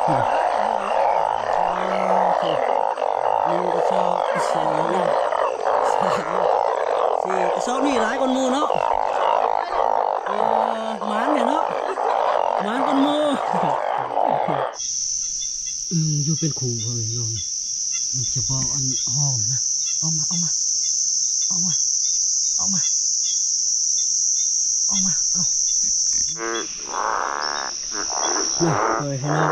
ໜຶ່ງກະສອບ ສອງ ສາມ ສີ່ ກະສອບນີ້ຫຼາຍກວ່າໝູ່ເນາະ. ເອີ ໝານແທ້ເນາະ ໝານກວ່າໝູ່. ອືມ ຢູ່ເປັນຄູ່ພໍ່ແມ່ພີ່ນ້ອງ ມັນຈະບໍ່ອັນຫ້ອງນະ. ອອກມາ ອອກມາ ອອກມາ ອອກມາ ອອກມາ ເອົາ ນະ ເອີຍ ພີ່ນ້ອງ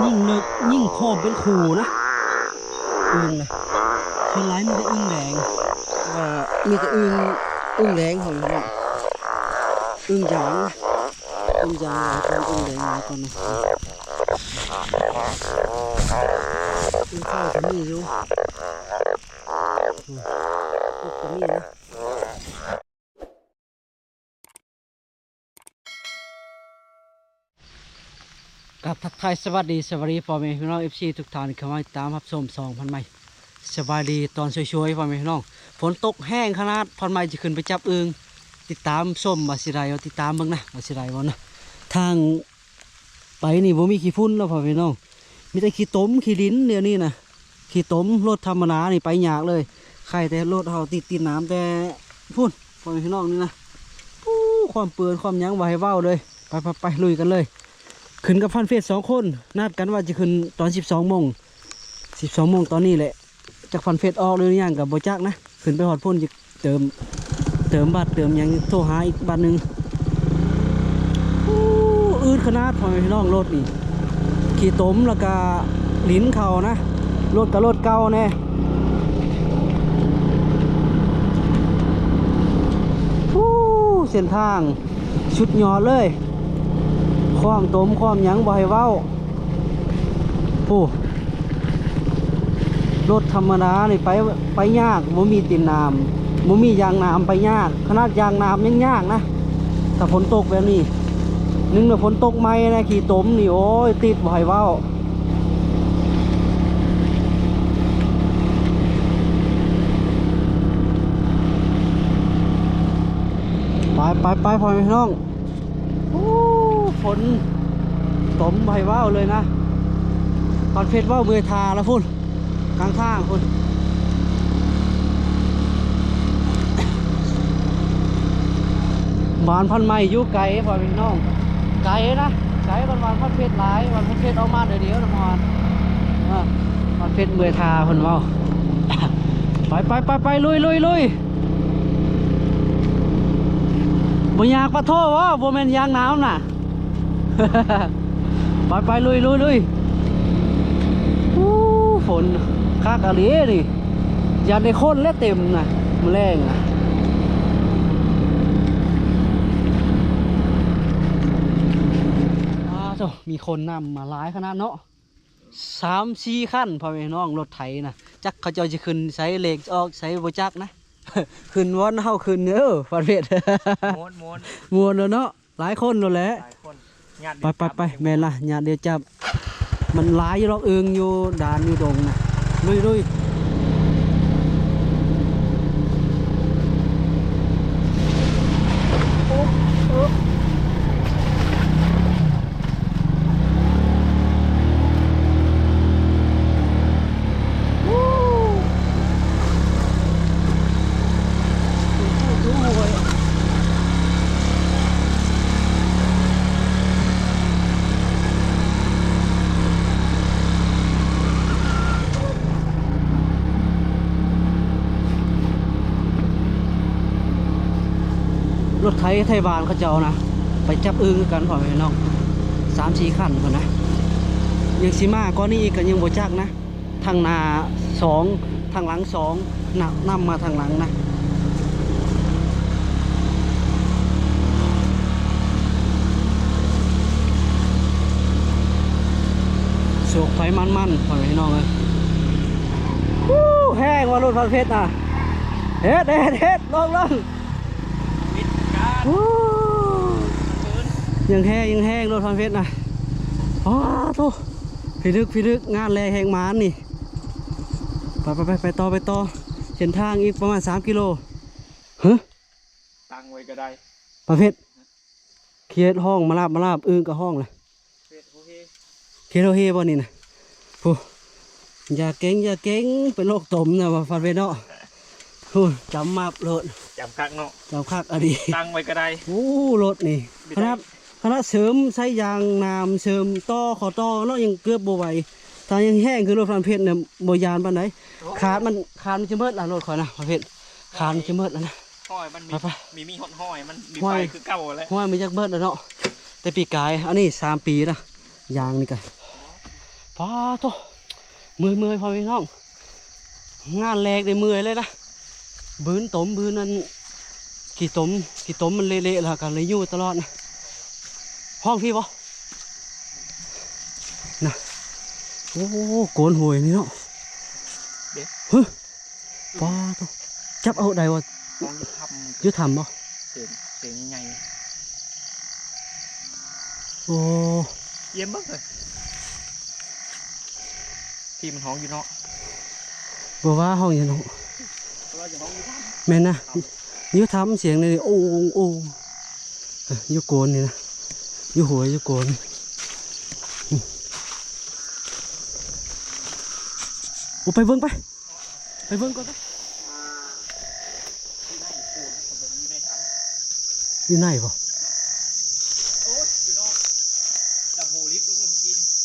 ຍິ່ງເລິກຍິ່ງໂຄມເປັນຄູ່ນະ ອຶ່ງນະ. ສ່ວນຫຼາຍມີແຕ່ອຶ່ງແດງ ເອີ ມີແຕ່ອຶ່ງ ອຶ່ງແດງ ພໍ່ແມ່ພີ່ນ້ອງ ອຶ່ງຢາງ ອຶ່ງຢາງຫຼາຍກວ່າ ອຶ່ງແດງຫຼາຍກວ່ານະ. ອຶ່ງຂາວກະມີຢູ່ ອືມ ກະມີນະ. ກາບທັກທາຍສະຫວັດດີ ສະຫວັດດີພໍ່ແມ່ພີ່ນ້ອງ ເອັຟຊີ ທຸກທ່ານ ເຂົ້າມາຕິດຕາມຮັບຊົມຊ່ອງພັນໃໝ່. ສະບາຍດີຕອນສວຍໆ ພໍ່ແມ່ພີ່ນ້ອງ ຝົນຕົກແຮງຂະໜາດ ພັນໃໝ່ຈະຂຶ້ນໄປຈັບອຶ່ງ ຕິດຕາມຊົມວ່າຊິໄດ້ບໍ່ ຕິດຕາມເບິ່ງນະ ວ່າຊິໄດ້ບໍ່ນະ. ທາງ ໄປນີ້ບໍ່ມີຂີ້ຝຸ່ນແລ້ວພໍ່ແມ່ພີ່ນ້ອງ ມີແຕ່ຂີ້ຕົມຂີ້ດິນດຽວນີ້ນະ. ຂີ້ຕົມ ລົດທຳມະດານີ້ໄປຍາກເລີຍ ໄຄແຕ່ລົດເຮົາຕິດ ຕິດນ້ຳແຕ່ພຸ້ນ ພໍ່ແມ່ພີ່ນ້ອງນີ້ນະ. ໂອ້ ຄວາມເປື້ອນຄວາມຫຍັງບໍ່ໃຫ້ເວົ້າເລີຍ. ໄປໆໆ ລຸຍກັນເລີຍ. ຂຶ້ນກັບພັນເຟດສອງຄົນ ນັດກັນວ່າຈະຂຶ້ນຕອນສິບສອງໂມງ ສິບສອງໂມງຕອນນີ້ແຫຼະ. ຈັກພັນເຟດອອກຫຼືຍັງກະບໍ່ຈັກນະ ຂຶ້ນໄປຮອດພຸ້ນຈະເຕີມ ເຕີມບັດເຕີມຫຍັງ ໂທຫາອີກບັດໜຶ່ງ. ອູ້ ອືດຂະໜາດ ພໍ່ແມ່ພີ່ນ້ອງ ລົດນີ້ ຂີ້ຕົມແລ້ວກະດິນເຂົ້ານະ ລົດກະລົດເກົ່າແດ່. ອູ້ ເສັ້ນທາງ ສຸດຍອດເລີຍ ຄວາມຕົມຄວາມຫຍັງບໍ່ໃຫ້ເວົ້າ. ໂອ້ ລົດທຳມະດານີ້ໄປ ໄປຍາກ ບໍ່ມີຕີນນ້ຳ ບໍ່ມີຢາງນ້ຳໄປຍາກ ຂະໜາດຢາງນ້ຳຍັງຍາກນະ ຖ້າຝົນຕົກແບບນີ້. ໜຶ່ງນະ ຝົນຕົກໃໝ່ນະ ຂີ້ຕົມນີ້ ໂອ້ຍ ຕິດບໍ່ໃຫ້ເວົ້າ. ໄປ ໄປ ໄປ ພໍ່ແມ່ພີ່ນ້ອງ. ໂອ້ ຝົນຕົມບໍ່ໃຫ້ເວົ້າເລີຍນະ ພັນເຟດເວົ້າເມື່ອຍທ່າລະພຸ້ນ ກາງທາງພຸ້ນ. ບ້ານພັນໃໝ່ຢູ່ໄກ ພໍ່ແມ່ພີ່ນ້ອງ ໄກນະ ໄກກວ່າບ້ານພັນເຟດຫຼາຍ. ບ້ານພັນເຟດອອກມາໜ້ອຍດຽວນະ ເມື່ອວານ ເອີ ພັນເຟດເມື່ອຍທ່າເພິ່ນເວົ້າ. ໄປ ໄປ ໄປ ໄປ ລຸຍ ລຸຍ ລຸຍ. ບໍ່ຍາກປະໂທບໍ່ ບໍ່ແມ່ນຢາງນ້ຳນະ. ໄປ ໄປ ລຸຍ ລຸຍ ລຸຍ. ອູ້ ຝົນຄັກອີ່ຫຼີນີ້ ຢ້ານໄດ້ຄົນແຫຼະເຕັມນະ ມື້ແລງນະ. ອ້າໂທ້ ມີຄົນນຳມາຫຼາຍຂະໜາດເນາະ. ສາມສີ່ຄັນ ພໍ່ແມ່ພີ່ນ້ອງ ລົດໄຖນະ ຈັກເຂົາເຈົ້າຊິຂຶ້ນໃສ ເລກອອກໃສບໍ່ຈັກນະ. ຂຶ້ນບ່ອນເຮົາຂຶ້ນເດີ ປະເພດ ມ່ວນ ມ່ວນ ມ່ວນແລ້ວເນາະ ຫຼາຍຄົນໂລດແຫຼະ ຫຼາຍຄົນ ຍາດ ໄປ ໄປ ໄປ ແມ່ນລະ ຍາດດຽວຈັບ ມັນຫຼາຍຢູ່ດອກ ອຶ່ງຢູ່ດ່ານຢູ່ດົງນະ ລຸຍ ລຸຍ. ລົດໄຖໄທບ້ານເຂົາເຈົ້ານະ ໄປຈັບອຶ່ງຄືກັນ ພໍ່ແມ່ພີ່ນ້ອງ ສາມສີ່ຄັນພຸ້ນນະ. ຍັງຊິມາກວ່ານີ້ອີກກະຍັງບໍ່ຈັກນະ. ທາງໜ້າສອງ ທາງຫຼັງສອງ ນຳ ນຳມາທາງຫຼັງນະ. ໂຊກໃຜມັນໆ ພໍ່ແມ່ພີ່ນ້ອງເອີຍ. ຮູ້ ແຮງວ່າລົດພັນເຟດນະ ເຮັດ ເຮັດ ເຮັດ ລົງ ລົງ. ຍັງແຮງ ຍັງແຮງ ລົດພັນເຟດນະ. ອ້າໂທ້ ພິລຶກ ພິລຶກ ງານແລແຮງໝານນີ້. ໄປ ໄປ ໄປ ໄປຕໍ່ ໄປຕໍ່ ເສັ້ນທາງອີກປະມານສາມກິໂລ. ຮະ ຕັ້ງໄວ້ກໍໄດ້ ປະເພດ ເຂດຮ້ອງມາລາບ ມາລາບ ອຶ່ງກໍຮ້ອງລະ ເຂດໂຮເຮ ເຂ ເຮັດໂອເຄບໍ່ນີ້ນະ? ຜູ້ ຢ່າເກັງ ຢ່າເກັງ ເປັນໂລກຕົມນະວ່າ ຟາດເວເນາະ. ຜູ້ ຈຳໝັບໂລດ ຈຳຄັກເນາະ ຈຳຄັກອະດີ ຕັ້ງໄວ້ກໍໄດ້. ໂອ້ ລົດນີ້ ເປັນໄດ ຂະໜາດ ຂະໜາດເສີມໃສ່ຢາງໜາມ ເສີມຕໍ່ ຂໍຕໍ່ເນາະ ຍັງເກືອບບໍ່ໄຫວ. ຖ້າຍັງແຮງຄືລົດຟານເພັດນະ ບໍ່ຢ້ານປານໃດ. ໂອ້ ຄານມັນ ຄານມັນຈະເໝິດລະ ລົດຂ້ອຍນະ ຟານເພັດ ຄານມັນຈະເໝິດລະນະ. ຫ້ອຍມັນມີ ໄປໆ ມີ ມີຮອດຫ້ອຍ ມັນມີ ຫ້ອຍ ໄຟຄືເກົ່າແຫຼະ. ຫ້ອຍມັນຈັກເໝິດລະເນາະ ແຕ່ປີກາຍ. ອັນນີ້ສາມປີລະ ຢາງນີ້ກະ ປາໂທ້ ເມື່ອຍໆ ພໍ່ແມ່ພີ່ນ້ອງ ງານແລກໄດ້ເມື່ອຍເລີຍນະ. ບືນຕົມ ບືນນັ້ນ ຂີ້ຕົມ ຂີ້ຕົມມັນເລະໆ ແລ້ວກະເລີຍຢູ່ຕະຫຼອດນະ. ຫ້ອງພີ້ບໍ່ນະ? ໂອ້ ໂກນຫ້ວຍນີ້ເນາະ ເດ້ ຮຶ ປາໂທ້ ຈັບເອົາໄດ້ບໍ່? ຫ້ອງຢູ່ຖ້ຳ ຢູ່ຖ້ຳບໍ່? ເສງ ເສງໃຫຍ່. ໂອ້ ຢ້ຽມເບິ່ງເລີຍ ທີ່ມັນຮ້ອງຢູ່ເນາະ. ບໍ່ວ່າຮ້ອງຢູ່ເນາະ ແມ່ນນະ ຢູ່ຖ້ຳສຽງນີ້ ໂອ້ ໂອ້ ຢູ່ໂກນນີ້ນະ ຢູ່ຫ້ວຍ ຢູ່ໂກນ. ໂອ້ ໄປເບິ່ງໄປ ໄປເບິ່ງກ່ອນເດີ ຢູ່ໃນບໍ່?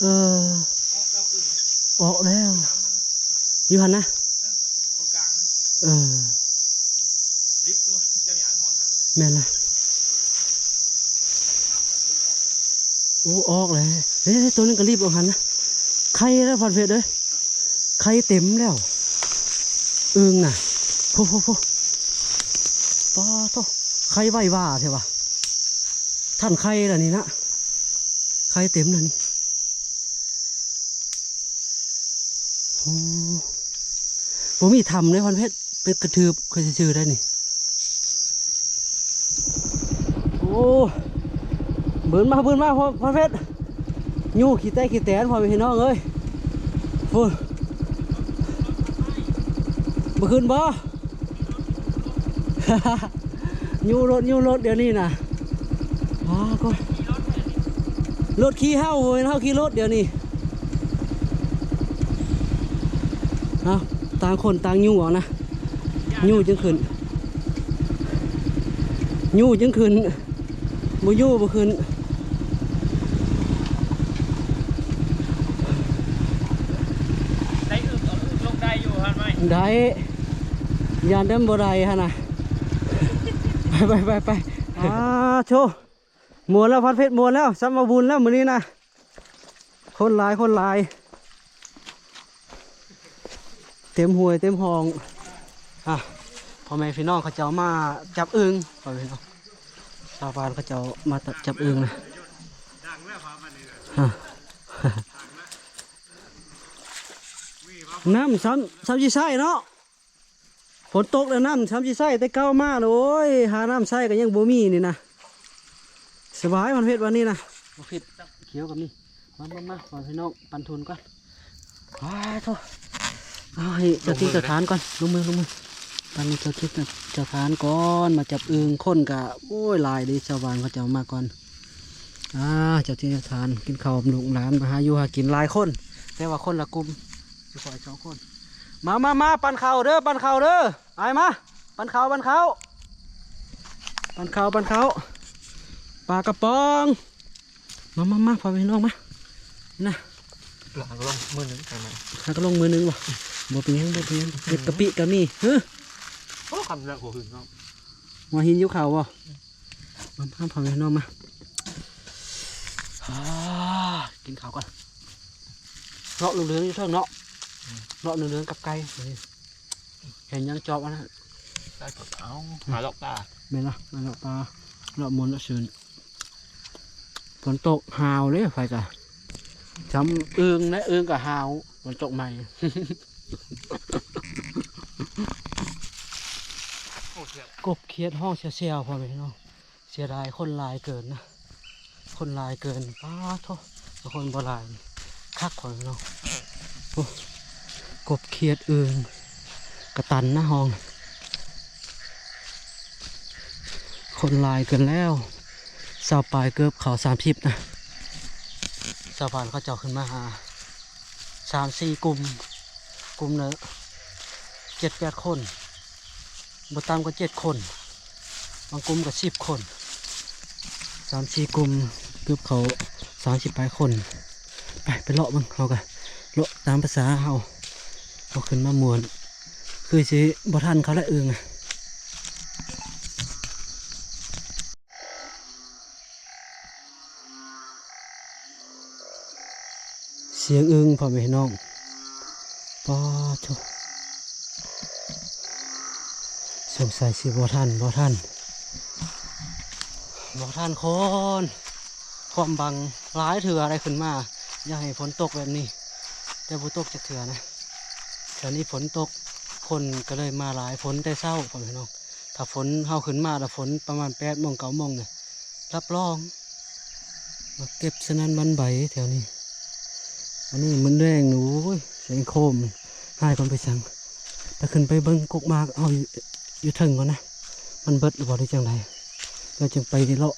ເອີ ອອກແລ້ວ ຢູ່ຫັ້ນນະ ເອີ ແມ່ນລະ. ໂອ້ ອອກແລ້ວ ເດ້ ໂຕໜຶ່ງກະລີບອອກຫັ້ນນະ. ໄຂ່ແລ້ວ ພັດເພັດເອີຍ ໄຂ່ເຕັມແລ້ວ ອຶ່ງນະ. ໂພ ໂພ ໂພ ປາໂທ້ ໄຂ່ໄວວາແທ້ວະ ທັນໄຂ່ລະນີ້ນະ ໄຂ່ເຕັມລະນີ້. ໂອ້ ບໍ່ມີຖ້ຳເດ້ ພັດເພັດ ເປັນກະຖືບຄືຊື່ໆ ໄດ້ນີ້. ໂອ້ ບືນມາ ບືນມາ ພໍ່ ພໍ່ເພັດ ຍູ້ຂີ້ແຕກຂີ້ແຕນ ພໍ່ແມ່ພີ່ນ້ອງເອີຍ. ພຸ້ນ ບໍ່ຂຶ້ນບໍ່? ຍູ້ລົດ ຍູ້ລົດດຽວນີ້ນະ. ອ້າ ກໍ ລົດຂີ່ເຮົາ ບໍ່ແມ່ນເຮົາຂີ່ລົດດຽວນີ້. ເອົາ ຕ່າງຄົນຕ່າງຍູ້ເອົານະ ຍູ້ຈຶ່ງຂຶ້ນ ຍູ້ຈຶ່ງຂຶ້ນ ບໍ່ຍູ້ບໍ່ຂຶ້ນ. ໄດ້ອຶກ ເອົາອຶກລົງໄດ້ຢູ່ຫັ້ນໄໝ? ໄດ້ ຢ້ານແຕ່ບໍ່ໄດ້ຫັ້ນນະ. ໄປ ໄປ ໄປ ໄປ. ອ້າໂທ້ ມ່ວນແລ້ວ ພັດເພັດ ມ່ວນແລ້ວ ສ່ຳວ່າບຸນແລ້ວມື້ນີ້ນະ. ຄົນຫຼາຍ ຄົນຫຼາຍ ເຕັມຫ້ວຍເຕັມຮ່ອງ. ອ່ະ ພໍ່ແມ່ພີ່ນ້ອງເຂົາເຈົ້າມາຈັບອຶ່ງ ພໍ່ແມ່ພີ່ນ້ອງ ຊາວບ້ານເຂົາເຈົ້າມາຈັບອຶ່ງນະ. ອ່ະ ນ້ຳຊ້ຳ ຊ້ຳຊິໃຊ້ເນາະ. ຝົນຕົກແລ້ວ ນ້ຳຊ້ຳຊິໃຊ້ ແຕ່ເກົ່າມານະ ໂອ້ຍ ຫານ້ຳໃຊ້ກໍຍັງບໍ່ມີນີ້ນະ. ສະບາຍ ມັນເຮັດວັນນີ້ນະ ບໍ່ຜິດ ຂຽວກໍມີ. ມາ ມາ ມາ ພໍ່ແມ່ພີ່ນ້ອງ ປັນທຸນກ່ອນ. ອ້າໂທ້ ເອົາໃຫ້ເຈົ້າຖິ່ນເຈົ້າຖານກ່ອນ ລົງມື ລົງມື ປັນເຈົ້າຖິ່ນເຈົ້າຖານກ່ອນ. ມາຈັບອຶ່ງ ຄົນກະ ໂອ້ຍ ຫຼາຍເດ້ ຊາວບ້ານເຂົາເຈົ້າມາກ່ອນ. ອ່າ ເຈົ້າຖິ່ນເຈົ້າຖານ ກິນເຂົ້ານຳລູກຫຼານ ມາຫາຢູ່ຫາກິນຫຼາຍຄົນ ແຕ່ວ່າຄົນລະກຸ່ມ ຢູ່ຂ້ອຍສອງຄົນ. ມາ ມາ ມາ ປັນເຂົ້າເດີ ປັນເຂົ້າເດີ ອ້າຍມາ ປັນເຂົ້າ ປັນເຂົ້າ ປັນເຂົ້າ ປັນເຂົ້າ ປາກະປ໋ອງ. ມາ ມາ ມາ ພໍ່ແມ່ພີ່ນ້ອງມາ ນະ. ລະ ຫາກະລົງມື້ໜຶ່ງໄປມາ ຫາກະລົງມື້ໜຶ່ງບໍ່? ບໍ່ເປັນຫຍັງ ບໍ່ເປັນຫຍັງ ເຮັດກະປິກະມີ. ເຮີ ໂອ້ ຄຳແລ້ວຫົວຫຶນເນາະ ຫົວຫີນຫິວເຂົ້າບໍ່? ມາ ມາ ພໍ່ແມ່ພີ່ນ້ອງມາ ອ່າ ກິນເຂົ້າກ່ອນ. ເລາະເຫຼືອງໆ ຢູ່ເທິງເນາະ ເລາະເຫຼືອງໆ ກັບໄກ່. ເຫັນຫຍັງຈອບອັນນັ້ນ ໄດ້ປາຂາວ ຫາເລາະປ່າ. ແມ່ນລະ ມາເລາະປ່າ ເລາະມ່ວນເລາະຊື່ນ. ຝົນຕົກຫາວເດ້ ໄປກະຊ້ຳອຶ່ງນະ ອຶ່ງກະຫາວ ຝົນຕົກໃໝ່. ໂອ້ ເສຍ ກົບຂຽດຮ້ອງແຊວໆ ພໍ່ແມ່ພີ່ນ້ອງ. ເສຍດາຍຄົນຫຼາຍເກີນນະ ຄົນຫຼາຍເກີນ. ປາໂທ້ ຄົນບໍ່ຫຼາຍຄັກ ພໍ່ແມ່ພີ່ນ້ອງ. ໂອ້ ກົບຂຽດອຶ່ງກະຕັນນະ ຫ້ອງ ຄົນຫຼາຍເກີນແລ້ວ ຊາວປາຍ ເກືອບເຂົ້າສາມສິບນະ. ຊາວບ້ານເຂົາເຈົ້າຂຶ້ນມາຫາສາມສີ່ກຸ່ມ ກຸ່ມລະເຈັດແປດຄົນ ບໍ່ຕ່ຳກວ່າເຈັດຄົນ ບາງກຸ່ມກໍສິບຄົນ ສາມສີ່ກຸ່ມ ເກືອບເຂົ້າສາມສິບປາຍຄົນ. ໄປ ໄປເລາະເບິ່ງ ເຮົາກໍເລາະຕາມພາສາເຮົາ ເຮົາຂຶ້ນມາມ່ວນ ຄືຊິບໍ່ທັນເຂົາແຫຼະ ອຶ່ງ. ສຽງອຶ່ງ ພໍ່ແມ່ພີ່ນ້ອງ ປາໂທ້ ສົງໄສຊິບໍ່ທັນ ບໍ່ທັນ ບໍ່ທັນຄົນ ຄວາມບັງຫຼາຍເທື່ອໄດ້ຂຶ້ນມາ ຢາກໃຫ້ຝົນຕົກແບບນີ້ ແຕ່ບໍ່ຕົກຈັກເທື່ອນະ ແຖວນີ້ຝົນຕົກ ຄົນກໍເລີຍມາຫຼາຍ ຝົນແຕ່ເຊົ້າ ພໍ່ແມ່ພີ່ນ້ອງ. ຖ້າຝົນ ເຮົາຂຶ້ນມາແລ້ວຝົນປະມານແປດໂມງເກົ້າໂມງນີ້ ຮັບຮອງມາເກັບສະນັ້ນໝັນໃບແຖວນີ້. ອັນນີ້ມື້ແລງ ໂອ້ຍ ແສງໂຄມ ຫາຍກ່ອນໄປສັງ ແຕ່ຂຶ້ນໄປເບິ່ງກົກໝາກເຮົາຢູ່ເທິງກ່ອນນະ ມັນເບິດຫຼືບໍ່ ຫຼືຈັ່ງໃດ ແລ້ວຈຶ່ງໄປເລາະ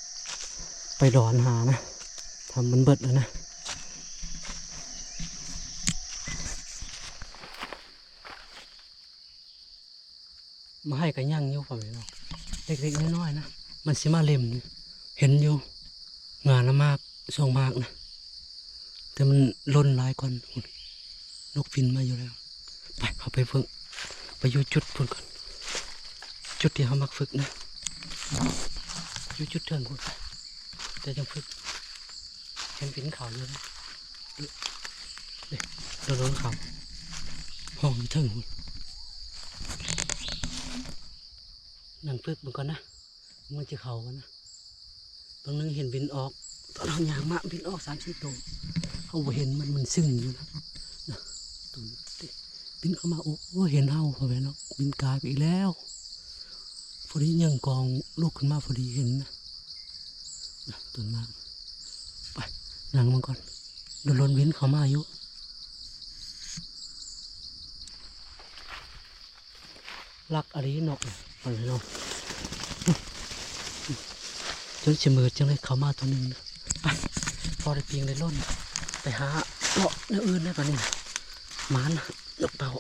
ໄປດອນຫານະ ຖ້າມັນເບິດແລ້ວນະ. ມາໃຫ້ກໍຍັງຢູ່ ພໍ່ແມ່ພີ່ນ້ອງ ເລັກໆນ້ອຍໆນະ ມັນຊິມາເລັມນີ້ ເຫັນຢູ່ ງານລະໝາກ ສອງໝາກນະ ແຕ່ມັນຫຼົ່ນຫຼາຍກ່ອນ ພຸ້ນ ນົກບິນມາຢູ່ແລ້ວ. ໄປ ເຮົາໄປເບິ່ງ ໄປຢູ່ຈຸດພຸ້ນກ່ອນ ຈຸດທີ່ເຮົາມັກຝຶກນະ ຢູ່ຈຸດເທິງພຸ້ນ ແຕ່ຈັ່ງຝຶກ ເຫັນບິນເຂົ້າຢູ່ເດ້ ເດ້ ໂດນໆເຂົ້າ ຫ້ອງຢູ່ເທິງພຸ້ນ ນັ່ງຝຶກເບິ່ງກ່ອນນະ ມັນຈະເຂົ້າກັນນະ ບາງໜຶ່ງເຫັນບິນອອກ ຕອນເຮົາຍ່າງມາບິນອອກສາມສີ່ໂຕ ເຮົາບໍ່ເຫັນມັນ ມັນຊຶ້ງຢູ່ນະ ນະ ໂຕນີ້ ບິນເຂົ້າມາ ໂອ້ ເຫັນເຮົາ ພໍ່ແມ່ເນາະ ບິນກາຍໄປອີກແລ້ວ ພໍດີຍັງກອງລຸກຂຶ້ນມາ ພໍດີເຫັນນະ ນະ ຕົ້ນໝາກ ໄປ ນັ່ງມັນກ່ອນ ດົນໆບິນເຂົ້າມາຢູ່ ລັກອີ່ຫຼີເນາະ ເບິ່ງເນາະ ຈົນຊິມືດຈັ່ງໄດ້ເຂົ້າມາໂຕໜຶ່ງນະ ໄປ ພໍໄດ້ປີ້ງໄດ້ຫຼົ່ນ ໄປຫາເລາະແນວອື່ນໄດ້ບາດນີ້ ໝານ ນົກເຕົ້າ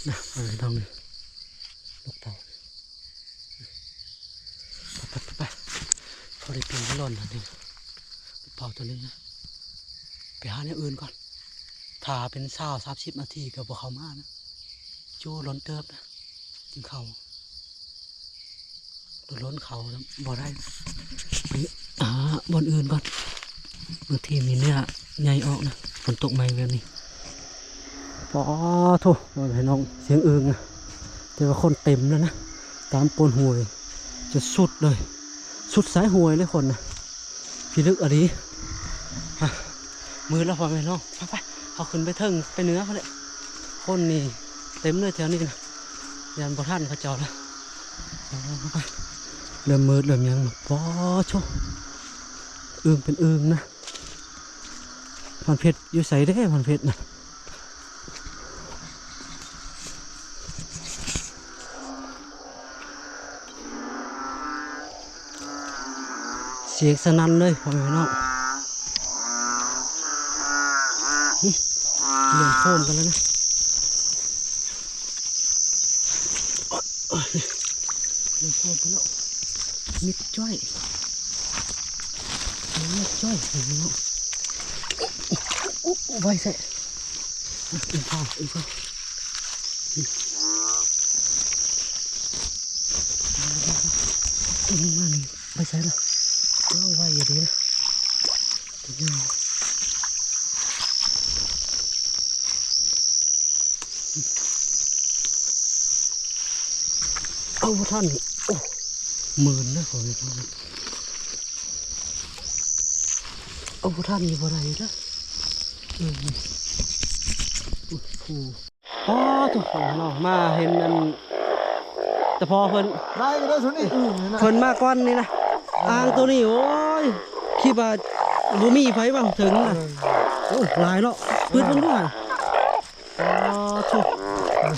ນະ ເອີ ລອງນົກເຕົ້າ ໄປໆໆ ພໍໄດ້ປີ້ງໄດ້ຫຼົ່ນແລ້ວນີ້ ນົກເປົ້າໂຕໜຶ່ງນະ ໄປຫາແນວອື່ນກ່ອນ ຖ້າເປັນຊາວສາມສິບນາທີກໍບໍ່ເຂົ້າມານະ ໂຈ້ ດົນເຕີບນະ ຈຶ່ງເຂົ້າ ດົນໆເຂົ້ານະ ບໍ່ໄດ້ ໄປຫາບ່ອນອື່ນກ່ອນ ບາງທີມີເນື້ອໃຫຍ່ອອກນະ ຝົນຕົກໃໝ່ແບບນີ້ ປາໂທ້ ພີ່ນ້ອງ ສຽງອຶ່ງນະ ແຕ່ວ່າຄົນເຕັມແລ້ວນະ ຕາມໂປນຫ້ວຍ ຈົນສຸດເລີຍ ສຸດສາຍຫ້ວຍເລີຍຄົນນະ ພິລຶກອີ່ຫຼີ ຮະ ມືດແລ້ວພໍ່ແມ່ນ້ອງ ໄປໆ ເຮົາຂຶ້ນໄປເທິງໄປເໜືອພຸ້ນແຫຼະ ຄົນນີ້ເຕັມເລີຍແຖວນີ້ນະ ຢ້ານບໍ່ທັນເຂົາເຈົ້າລະ ໄປໆ ເລີ່ມມືດເລີ່ມຫຍັງ ປາໂທ້ ອຶ່ງເປັນອຶ່ງນະ ພານເພັດຢູ່ໃສເດ້ ພານເພັດນະ ສຽງສະໜັ່ນເລີຍ ພໍ່ແມ່ພີ່ນ້ອງ ຫຶ ເລີ່ມໂຄມກັນແລ້ວນະ ເລີ່ມໂຄມກັນແລ້ວ ມິດຈ້ອຍ ເລີ່ມມິດຈ້ອຍ ພໍ່ແມ່ພີ່ນ້ອງ ອຸ ອຸ ໄວແທ້ ອຶ່ງເຂົ້າ ອຶ່ງເຂົ້າ ອືມ ມານີ້ ໄປໃສລະ ເອົາໄວ້ຢູ່ເດ້ ເອົາບໍ່ທັນ ໂອ້ ໝື່ນເດີ ຂໍໃຫ້ເຂົ້າ ເອົາບໍ່ທັນນີ້ບໍ່ໄດ້ເດີ ເອີ ໂອ້ໂຫ ປາໂທ້ ເນາະ ມາເຫັນອັນຕະພໍເພິ່ນ ໄດ້ເດີຊຸນີ້ ເພິ່ນມາກ່ອນນີ້ນະ ອ່າງໂຕນີ້ ໂອ້ຍ ຄິດວ່າບໍ່ມີໃຜເວົ້າເຖິງນະ ໂອ້ຍ ຫຼາຍເນາະ ປຶດເບິ່ງດູຫັ້ນ ປາໂທ້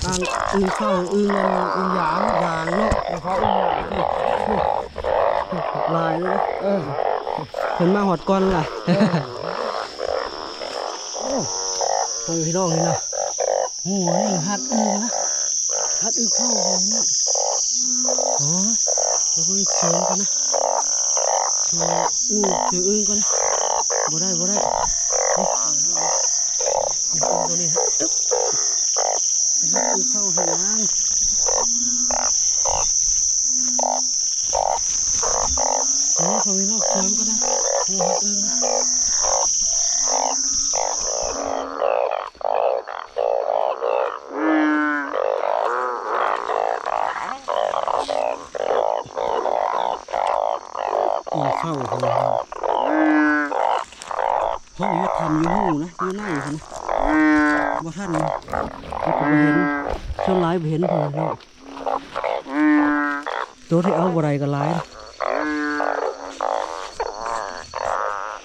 ອ່າງອຶ່ງເຂົ້າ ອຶ່ງອັນ ອຶ່ງຢາງ ຢາງເນາະ ເຂົາເອີ້ນຢາງ ຫຼາຍເລີຍ ເອີ ເພິ່ນມາຮອດກ່ອນລະ. ໂອ້ ພໍ່ແມ່ພີ່ນ້ອງນີ້ນະ ໝູ່ນີ້ຮັດອຶ່ງນະ ຮັດອຶ່ງເຂົ້າເພິ່ນນະ. ໂອ້ຍ ເອົາເພິ່ນເສີມກ່ອນນະ ຊ່ວຍໝູ່ຊ່ວຍອຶ່ງກ່ອນນະ. ບໍ່ໄດ້ ບໍ່ໄດ້ ນີ້ ນີ້ ຕົວນີ້ ອຶບ ໄປຮັດອຶ່ງເຂົ້າເຮັດຫຍັງ? ໂອ້ ພໍ່ແມ່ພີ່ນ້ອງ ເຊື່ອມກ່ອນນະ ເຮົາຮັກເອີງ ອີເຝົ້າ ເຮົາຢູ່ຖ້ຳຢູ່ຫູນະ ຢູ່ໃນພຸ້ນນະ ບໍ່ທັນ ເຮົາກໍບໍ່ເຫັນ ສ່ວນຫຼາຍບໍ່ເຫັນ ພໍ່ແມ່ພີ່ນ້ອງ. ໂຕທີ່ເອົາບໍ່ໄດ້ກໍຫຼາຍ.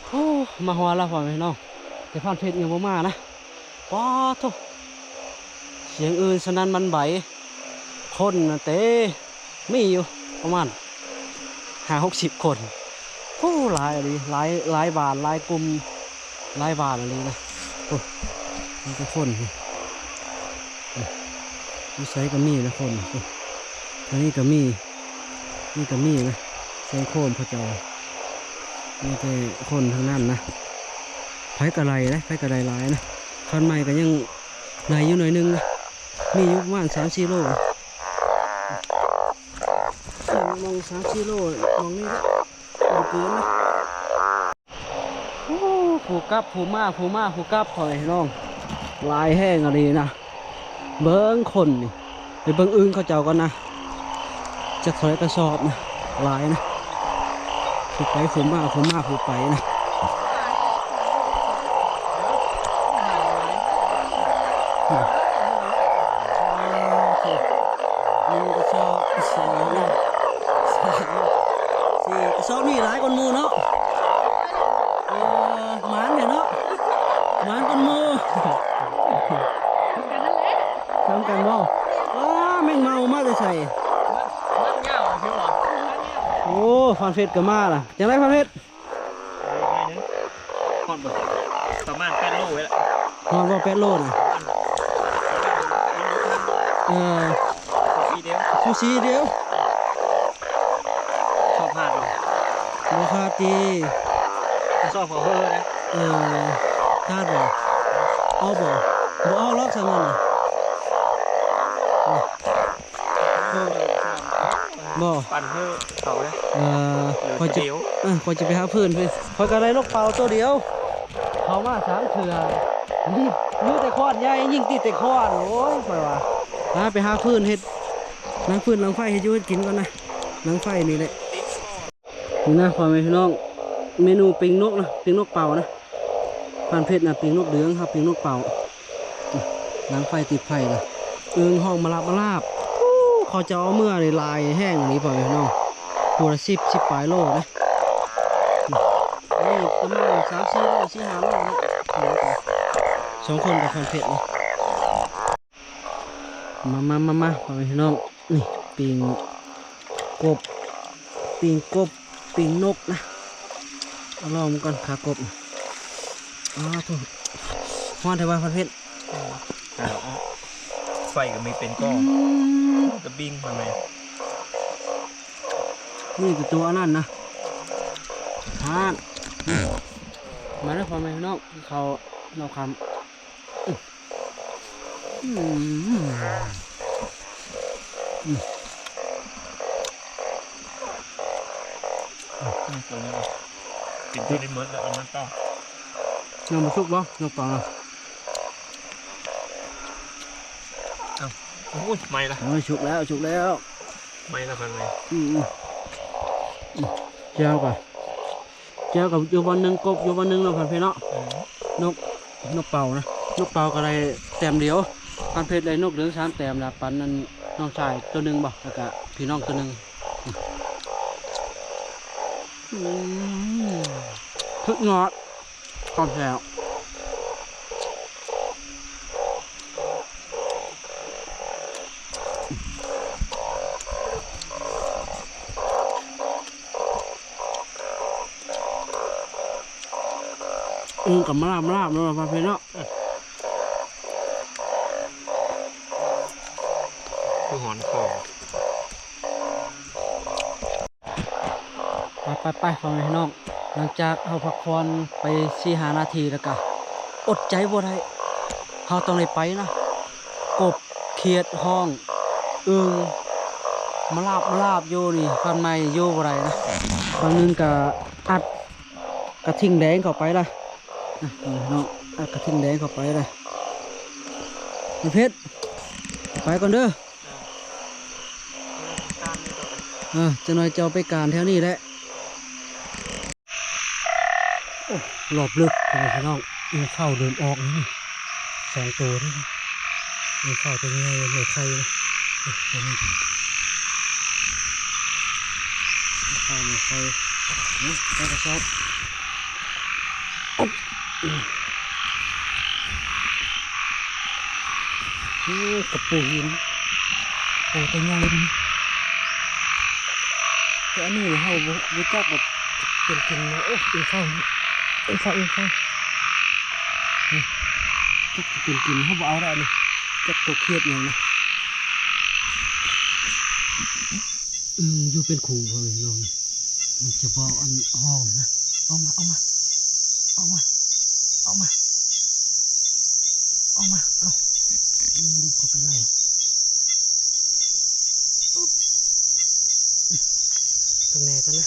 ໂອ້ ມາຮອດລະ ພໍ່ແມ່ພີ່ນ້ອງ ແຕ່ພານເພັດຍັງບໍ່ມານະ. ປາໂທ້ ສຽງອື່ນສະໜັ່ນຫວັ່ນໄຫວ ຄົນນະເຕ ມີຢູ່ປະມານຫ້າຫົກສິບຄົນ. ໂອ້ ຫຼາຍອີ່ຫຼີ ຫຼາຍ ຫຼາຍບ້ານ ຫຼາຍກຸ່ມ ຫຼາຍບ້ານອີ່ຫຼີນະ. ໂອ້ ມີແຕ່ຄົນ ຢູ່ໃສກໍມີນະຄົນ. ໂອ້ ທາງນີ້ກໍມີ ນີ້ກໍມີນະ ແສງໂຄມເຂົາເຈົ້າ ມີແຕ່ຄົນທັງນັ້ນນະ. ໃຜກໍໄດ້ນະ ໃຜກໍໄດ້ຫຼາຍນະ. ຄັນໃໝ່ກໍຍັງໄດ້ຢູ່ໜ້ອຍໜຶ່ງນະ ມີຢູ່ປະມານສາມສີ່ໂລ ໝ່ອງສາມສີ່ໂລ ໝ່ອງນີ້ນະ ບໍ່ເກີນນະ. ໂອ້ ຜູ້ກັບຜູ້ມາ ຜູ້ມາຜູ້ກັບ ພໍ່ແມ່ພີ່ນ້ອງ ຫຼາຍແຮງອີ່ຫຼີນະ. ເບິ່ງຄົນນີ້ ໄປເບິ່ງອຶ່ງເຂົາເຈົ້າກ່ອນນະ ຈັກເທົ່າໃດກະສອບນະ ຫຼາຍນະ. ຜູ້ໄປຜູ້ມາ ຜູ້ມາຜູ້ໄປນະ. ໜຶ່ງກະສອບ ສອງ ສາມ ສີ່ ກະສອບນີ້ຫຼາຍກວ່າໝູ່ເນາະ. ເອີ ໝານແທ້ເນາະ ໝານກວ່າໝູ່. ຄືກັນນັ້ນແຫຼະ ຄືກັນບໍ່? ວ້າ ແມງເມົາມາແຕ່ໃສ? ໂອ້ ພານເພັດກໍມາລະ ຈັ່ງໃດພານເພັດ? ຮອດບໍ່? ປະມານແປດໂລໄວ້ລະ. ຮອດບໍ່ ແປດໂລນະ? ເອີ ຊູຊີດຽວ ຊູຊີດຽວ. ຊອບພາດບໍ່? ບໍ່ພາດຕິ. ຊອບເຂົາເຮີໄດ໋. ເອີ ພາດບໍ່? ເອົາບໍ່? ບໍ່ເອົາຫຼອກຊ່ຳນັ້ນນະ. ບໍ່ ປັ່ນເຮີເຂົາເດ້. ເອີ ຂ້ອຍຈະ ເອີ ຂ້ອຍຈະໄປຫາຟືນ ຂ້ອຍກໍໄດ້ນົກເປົ້າໂຕດຽວ ເຂົ້າມາສາມເທື່ອ ມີ ມີແຕ່ຄ້ອນໃຫຍ່ ຍິງຕິດແຕ່ຄ້ອນ. ໂອ້ຍ ຂ້ອຍວ່າ ຫາໄປຫາຟືນເຮັດຫຼັງຟືນຫຼັງໄຟ ເຮັດຢູ່ເຮັດກິນກ່ອນນະ. ຫຼັງໄຟນີ້ແຫຼະ ນີ້ນະ ພໍ່ແມ່ພີ່ນ້ອງ ເມນູປີ້ງນົກນະ ປີ້ງນົກເປົ້ານະ. ພານເພັດນະ ປີ້ງນົກເຫຼືອງ ເຮົາປີ້ງນົກເປົ້າ. ຫຼັງໄຟຕິດໄຟລະ ອຶ່ງຮ້ອງມາລາບມາລາບ. ໂອ້ ເຂົາເຈົ້າເອົາເມືອນີ້ຫຼາຍແຮງອີ່ຫຼີ ພໍ່ແມ່ພີ່ນ້ອງ ຜູ້ລະສິບ ສິບປາຍໂລນະ. ນີ້ປະມານສາມສີ່ໂລ ສີ່ຫ້າໂລນະ ສອງຄົນກັບພານເພັດນະ. ມາ ມາ ມາ ມາ ພໍ່ແມ່ພີ່ນ້ອງ ນີ້ປີ້ງກົບ ປີ້ງກົບ ປີ້ງນົກນະ. ເອົາລອງມັນກ່ອນ ຂາກົບ. ອ້າໂທ້ ຮ້ອນແທ້ວ່າພານເພັດ. ເອີ ໄຟກໍມີເປັນກ້ອນ ອືມ ກະບິງ ພໍ່ແມ່ ມີແຕ່ຕົວອັນນັ້ນນະ. ພາດ ມາເດີພໍ່ແມ່ພີ່ນ້ອງ ເຂົ້າເນາະ ຄ່ຳ. ອືມ ອືມ ອືມ ກິນຕົວນີ້ໝົດແລ້ວ ເອົາມັນຕໍ່. ຍັງບໍ່ສຸກບໍ່? ຍັງເປົ່ານະ. ເອົ້າ ໂອ້ຍ ໄໝ້ລະ. ໂອ້ຍ ສຸກແລ້ວ ສຸກແລ້ວ ໄໝ້ລະ ພັນໄໝ້. ອືມ ອືມ ແຈ່ວກະ ແຈ່ວກໍຢູ່ບ່ອນໜຶ່ງ ກົບຢູ່ບ່ອນໜຶ່ງເນາະ ພານເພັດເນາະ. ອືມ ນົກ ນົກເປົ້ານະ ນົກເປົ້າກໍໄດ້ແຕ້ມດຽວ ພານເພັດໄດ້ນົກເຫຼືອງສາມແຕ້ມລະ ປັນອັນນ້ອງຊາຍໂຕໜຶ່ງບໍ ແລ້ວກະພີ່ນ້ອງໂຕໜຶ່ງ. ອືມ ສຸດຍອດ ຂອງແທ້. ອ ອື່ນກໍມາລາບ ມາລາບເນາະ ພໍ່ແມ່ພີ່ນ້ອງເນາະ ຄືຫອນຄໍ. ໄປໆໆ ພໍ່ແມ່ພີ່ນ້ອງ ຫຼັງຈາກເຮົາພັກຜ່ອນໄປສີ່ຫ້ານາທີແລ້ວກະອົດໃຈບໍ່ໄດ້ ເຮົາຕ້ອງໄດ້ໄປນະ ກົບ ຂຽດຮ້ອງ ອຶ່ງມາລາບ ມາລາບຢູ່ນີ້ ຄວັນໃໝ່ຢູ່ບໍ່ໄດ້ນະ ຄວັນໜຶ່ງກະອັດກະທິ່ງແດງເຂົ້າໄປລະ ນະ ພີ່ນ້ອງ ອັດກະທິ່ງແດງເຂົ້າໄປລະ ນ້ອງເພັດ ໄປກ່ອນເດີ. ເອີ ຈັກໜ່ອຍເຈົ້າໄປການແຖວນີ້ແຫຼະ. ໂອ້ ລອບເລິກ ພໍ່ແມ່ພີ່ນ້ອງ ອຶ່ງຂາວເລີ່ມອອກແລ້ວນີ້ ສອງໂຕນີ້ ອຶ່ງຂາວໂຕໃຫຍ່ ແມ່ໄຂ່ນະ ເອີ ໂຕນີ້ ອຶ່ງຂາວແມ່ໄຂ່ ເອີ ໃສ່ກະສອບ. ໂອ້ ກະປູຫີນ ໂອ້ ໂຕໃຫຍ່ເດ ແຕ່ອັນນີ້ເຮົາບໍ່ ບໍ່ຈັກວ່າເປັນກິນເນາະ. ໂອ້ ເປັນເຂົ້າ ເປັນເຂົ້າ ເປັນເຂົ້າ ນີ້ ຈັກຊິເປັນກິນ ເຮົາບໍ່ເອົາລະອັນນີ້ ຈັກຕົກຂຽດຫຍັງນະ. ອືມ ຢູ່ເປັນຄູ່ພໍ່ແມ່ພີ່ນ້ອງ ມັນຈະບໍ່ອັນຫ້ອງນະ. ອອກມາ ອອກມາ ອອກມາ ອອກມາ ອອກມາ. ເອົ້າ ມັນຫຼຸດເຂົ້າໄປໃນ ອຶບ ຕົງແນ່ກ່ອນນະ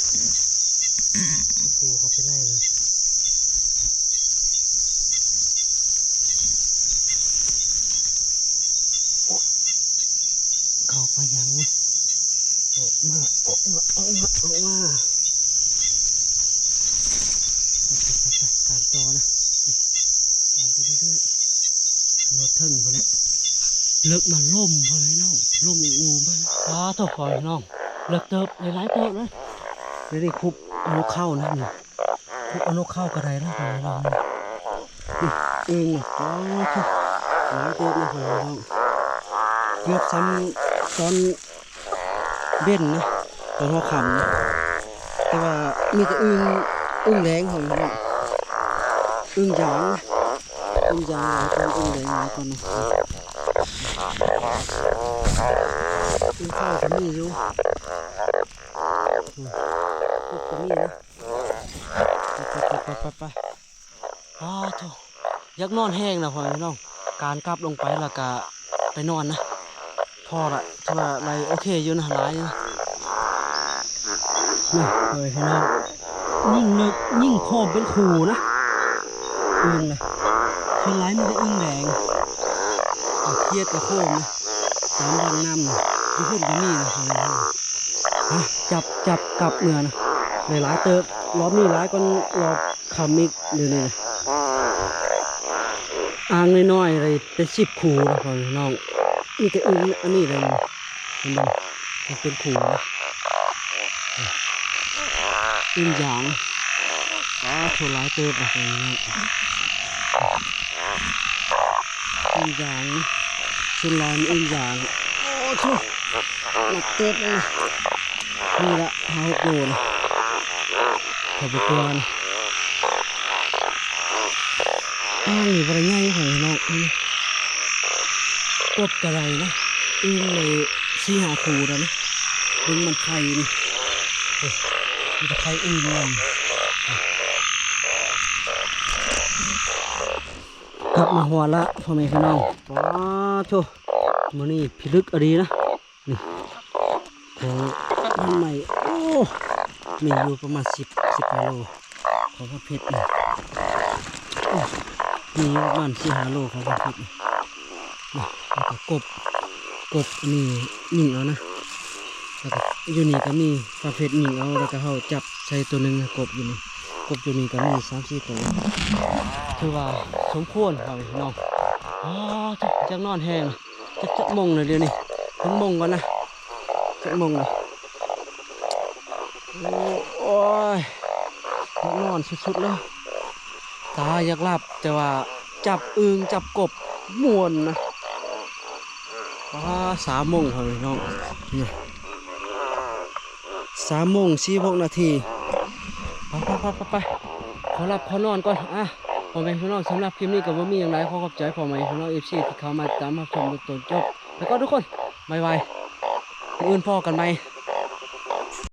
ໂອ້ໂຫ ເຂົ້າໄປໃນເລີຍ. ໂອ້ ເຂົ້າໄປຫຍັງ? ອອກມາ ອອກມາ ອອກມາ ອອກມາ. ໄປ ໄປ ໄປ ໄປ ການຕໍ່ນະ ການໄປເລື້ອຍໆ ຂຶ້ນຮອດເທິງພຸ້ນແຫຼະ. ເລິກມາລົມພຸ້ນແຫຼະນ້ອງ ລົມອູໆມາ. ສາທຸ ພໍ່ແມ່ພີ່ນ້ອງ ເລິກເຕີບ ຫຼາຍໆເຕີບນະ. ດຽວນີ້ຄຸບເອົານົກເຂົ້ານະ ນີ້ ຄຸບເອົານົກເຂົ້າກໍໄດ້ລະ ພໍ່ແມ່ພີ່ນ້ອງ. ນີ້ ອຶ່ງນະ ປາດໂທ້ ຫຼາຍເຕີບນະ ພໍ່ແມ່ພີ່ນ້ອງ ເກືອບສ່ຳຕອນເວັນນະ ຕອນຫົວຄ່ຳນະ ແຕ່ວ່າມີແຕ່ອຶ່ງ ອຶ່ງແດງ ພໍ່ແມ່ພີ່ນ້ອງ ອຶ່ງຢາງນະ ອຶ່ງຢາງຫຼາຍກວ່າ ອຶ່ງແດງຫຼາຍກວ່ານະ. ອຶ່ງຂາວກໍມີຢູ່ ອືມ ກົບກໍມີນະ. ໄປ ໄປ ໄປ ໄປ ໄປ ອ້າໂທ້ ຢາກນອນແຮງນະ ພໍ່ແມ່ພີ່ນ້ອງ ການກັບລົງໄປແລ້ວກະໄປນອນນະ ພໍລະ ຖືວ່າໄດ້ໂອເຄຢູ່ນະ ຫຼາຍຢູ່ນະ ນະ ພໍ່ແມ່ພີ່ນ້ອງ. ຍິງເລິກ ຍິງໂຄມເປັນຄູ່ນະ ອຶ່ງນະ ສ່ວນຫຼາຍມີແຕ່ອຶ່ງແດງ ຂຽດກະໂຄມນະ ຕາມລຳນ້ຳນະ ຢູ່ພຸ້ນກະມີນະ ພໍ່ແມ່ພີ່ນ້ອງ. ຮະ ຈັບ ຈັບກັບເມືອນະ ໄດ້ຫຼາຍເຕີບ ລອບນີ້ຫຼາຍກວ່າລອບຄ່ຳອີກ ດຽວນີ້ນະ ອ່າງນ້ອຍໆໄດ້ເປັນສິບຄູ່ນະ ພໍ່ແມ່ພີ່ນ້ອງ. ມີແຕ່ອຶ່ງອັນນີ້ແຫຼະ ເຫັນບໍ່ ມັນເປັນຄູ່ນະ ອຶ່ງຢາງ. ປາດໂທ້ ຫຼາຍເຕີບນະ ພໍ່ແມ່ພີ່ນ້ອງ. ອຶ່ງຢາງ ສ່ວນຫຼາຍມັນອຶ່ງຢາງ. ໂອ້ໂທ້ ໜັກເຕີບເລີຍ ມີລະຫ້າຫົກໂລນະ ເຂົາບໍ່ກວນ. ອ່າງນີ້ບໍ່ໄດ້ໃຫຍ່ ພໍ່ແມ່ພີ່ນ້ອງ ອືມ ກົບກະໄດ້ນະ ອຶ່ງໄດ້ສີ່ຫ້າຄູ່ແລ້ວນະ. ເບິ່ງມັນໄຂ່ນີ້ ໂອ້ຍ ມີແຕ່ໄຂ່ອຶ່ງນຳ. ກັບມາຮອດລະ ພໍ່ແມ່ພີ່ນ້ອງ. ປາດໂທ້ ມື້ນີ້ພິລຶກອີ່ຫຼີນະ ນີ້ ໂອ້ ມັນໃໝ່ ໂອ້ ມີຢູ່ປະມານສິບ ສິບປາຍໂລ ຂອງພັນເພັດນີ້ ໂອ້ ມີຢູ່ປະມານສີ່ຫ້າໂລຂອງພັນເພັດນີ້. ນີ້ ແລ້ວກະກົບ ກົບອັນນີ້ຍິງເອົານະ ແລ້ວກະຢູ່ນີ້ກະມີ ປາເພັດຍິງເອົາ ແລ້ວກະເຮົາຈັບໃສ່ໂຕໜຶ່ງ ກົບຢູ່ນີ້ ກົບຢູ່ນີ້ກະມີສາມສີ່ໂຕ ຖືວ່າສົມຄວນ ພໍ່ແມ່ພີ່ນ້ອງ. ອ້າ ຈັກ ຈັກນອນແຮງ ຈັກ ຈັກໂມງແລ້ວດຽວນີ້ ເບິ່ງໂມງກ່ອນນະ ຈັກໂມງລະ. ໂອ້ຍ ຢາກນອນສຸດໆເລີຍ ຕາຢາກຫຼັບ ແຕ່ວ່າຈັບອຶ່ງຈັບກົບມ່ວນນະ. ປາ ສາມໂມງ ພໍ່ແມ່ພີ່ນ້ອງ ນີ້ ສາມໂມງສີ່ສິບຫົກນາທີ. ໄປໆໆໆ ຂໍຫຼັບຂໍນອນກ່ອນ ອ່າ ພໍ່ແມ່ພີ່ນ້ອງ ສຳລັບຄລິບນີ້ກໍບໍ່ມີຫຍັງຫຼາຍ ຂໍຂອບໃຈພໍ່ແມ່ພີ່ນ້ອງ ເອັຟຊີ ທີ່ເຂົ້າມາຕິດຕາມຮັບຊົມຈົນຈົນຈົບ ໄປກ່ອນທຸກຄົນ ບາຍບາຍ ມື້ອື່ນພໍ້ກັນໃໝ່.